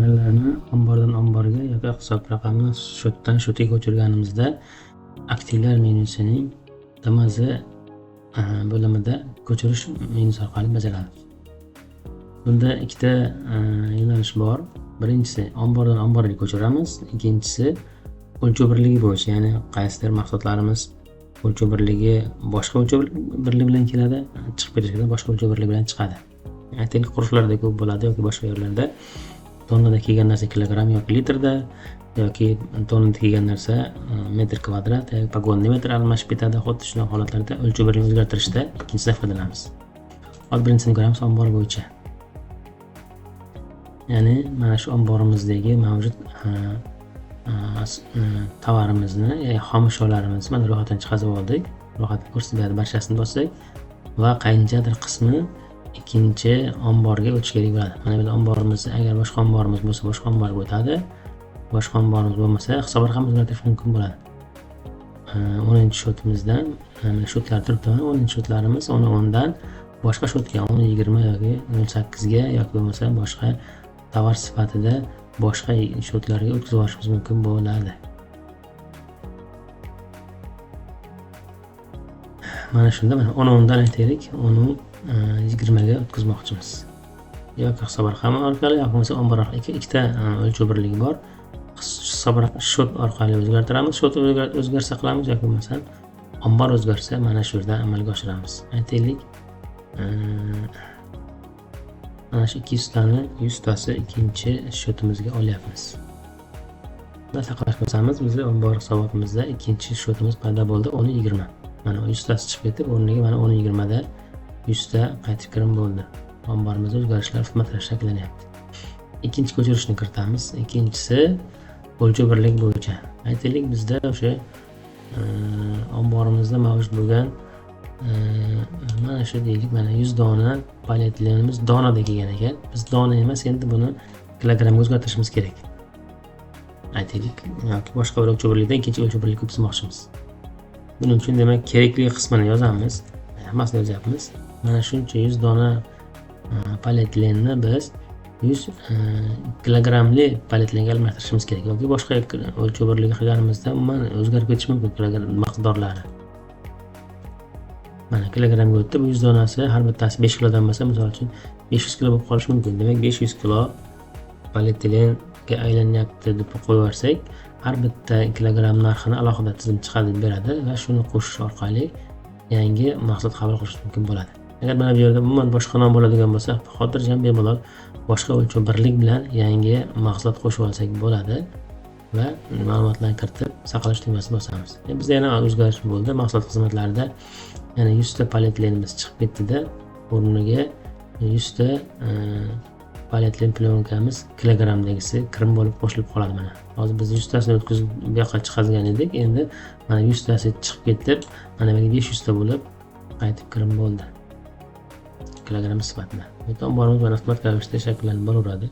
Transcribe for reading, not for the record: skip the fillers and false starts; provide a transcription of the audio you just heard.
Tovarlarni ombordan omborga yoki hisob raqamni счётdan счётga ko'chirganimizda aktivlar menyusining ТМЗ bo'limida ko'chirish menyusi orqali bajaramiz. Bunda ikkita yo'nalish bor. Birinchisi ombordan omborga ko'chiramiz, ikkinchisi o'lchov birligi bo'yicha, ya'ni qaysidir mahsulotlarimiz o'lchov birligi boshqa o'lchov birligi bilan keladi, chiqib ketishida boshqa o'lchov birligi bilan chiqadi. Aytaylik, qurilishlarda ko'p bo'ladi yoki boshqa yerlarda tonnada kelgan narsa kilogramm yoki litrda, yoki tonnada kelgan narsa metr kvadrat yoki погонный metr almashib ketadi. Xuddi shunaqa holatlarda o'lchov birligini o'zgartirishda ikkinchisidan foydalanamiz. Hozir birinchisini ko'ramiz, ombor bo'yicha. Ya'ni mana shu omborimizdagi mavjud tovarimizni, ya'ni xom ashyolarimizni mana ro'yxatdan chiqazib oldik. Ro'yxatni ko'rsatib barchasini bossak va qanchadir qismi ikkinchi omborga o'tish kerak bo'ladi. Mana bu yerda omborimiz, agar boshqa omborimiz bo'lsa, boshqa omborga o'tadi. Boshqa omborimiz bo'lmasa, hisob raqam o'zgartirish mumkin bo'ladi. 10 счёт imizdan mana счёт lar turibdi, mana 10 счёт larimiz 10 10dan boshqa счёт ga 10 20 yoki 0.8 ga yoki bo'lmasa boshqa tovar sifatida boshqa счёт larga o'tkazib yuborishimiz mumkin bo'ladi. Mana shunda mana 10 10dan aytaylik, 10 20 ga o'tkazmoqchimiz. Yoki hisob raqami orqali yoki bo'lmasa ombor orqali ikkita o'lchov birligi bor. Hisob счёт orqali o'zgartiramiz. Счёт o'zgarsa qilamiz yoki bo'lmasa ombor o'zgarsa mana shu yerda amalga oshiramiz. Aytaylik, mana shu 200 tani 100 tasi ikkinchi счёт imizga olyapmiz. Va saqlash qilsamiz, bizda ombor hisobotimizda ikkinchi счёт imiz paydo bo'ldi, 10 20. Mana 100 tasi chiqib ketib, o'rniga mana 10 20 da 100 ta qaytib kirim bo'ldi. Omborimizda o'zgarishlar avtomat ravishda shakllanyapti. Ikkinchi ko'chirishni kiritamiz. Ikkinchisi o'lchov birligi bo'yicha. Aytaylik, bizda o'sha omborimizda mavjud bo'lgan mana shu deylik, mana 100 dona polietilenimiz donada kelgan ekan. Biz dona emas, endi buni kilogrammga o'zgartirishimiz kerak. Aytaylik, yoki boshqa bir o'lchov birlikdan ikkinchi o'lchov birlikka o'tkazmoqchimiz. Buning uchun demak kerakli qismini yozamiz. Hammasini yozyapmiz. Mana shuncha 100 dona polietilenni biz 100 kilogrammli polietilenga almashtirishimiz kerak yoki boshqa o'lchov birligi qilganimizda umuman o'zgarib ketishi mumkin kilogramm miqdorlari. Mana kilogrammga o'tdi. Bu 100 donasi har bittasi 5 kilodan bo'lsa, misol uchun 500 kilo bo'lib qolishi mumkin. Demak, 500 kilo polietilenga aylanyapti deb qo'yib yuborsak, har bitta kilogramm narxini alohida tizim chiqarib beradi va shuni qo'shish orqali yangi mahsulot qabul qilish mumkin bo'ladi. Agar mana bu yerda umuman boshqa nom bo'ladigan bo'lsa, xotirjam bemalol boshqa o'lchov birlik bilan yangi mahsulot qo'shib olsak bo'ladi va ma'lumotlarni kiritib saqlash tugmasini bosamiz. Bizda yana o'zgarish bo'ldi. Mahsulot xizmatlarida yana 100 ta polietilenimiz chiqib ketdi-da, o'rniga 100 ta polietilen plyonkamiz kilogrammdagisi kirim bo'lib qo'shilib qoladi mana. Hozir biz 100 tasini o'tkazib bu yoqqa chiqazgan edik. Endi mana 100 tasi chiqib ketib, mana bu yerga 500 ta bo'lib qaytib kirim bo'ldi. Kilogramm sifatida. Omborimiz mana avtomatik ravishda shakllanib boraveradi.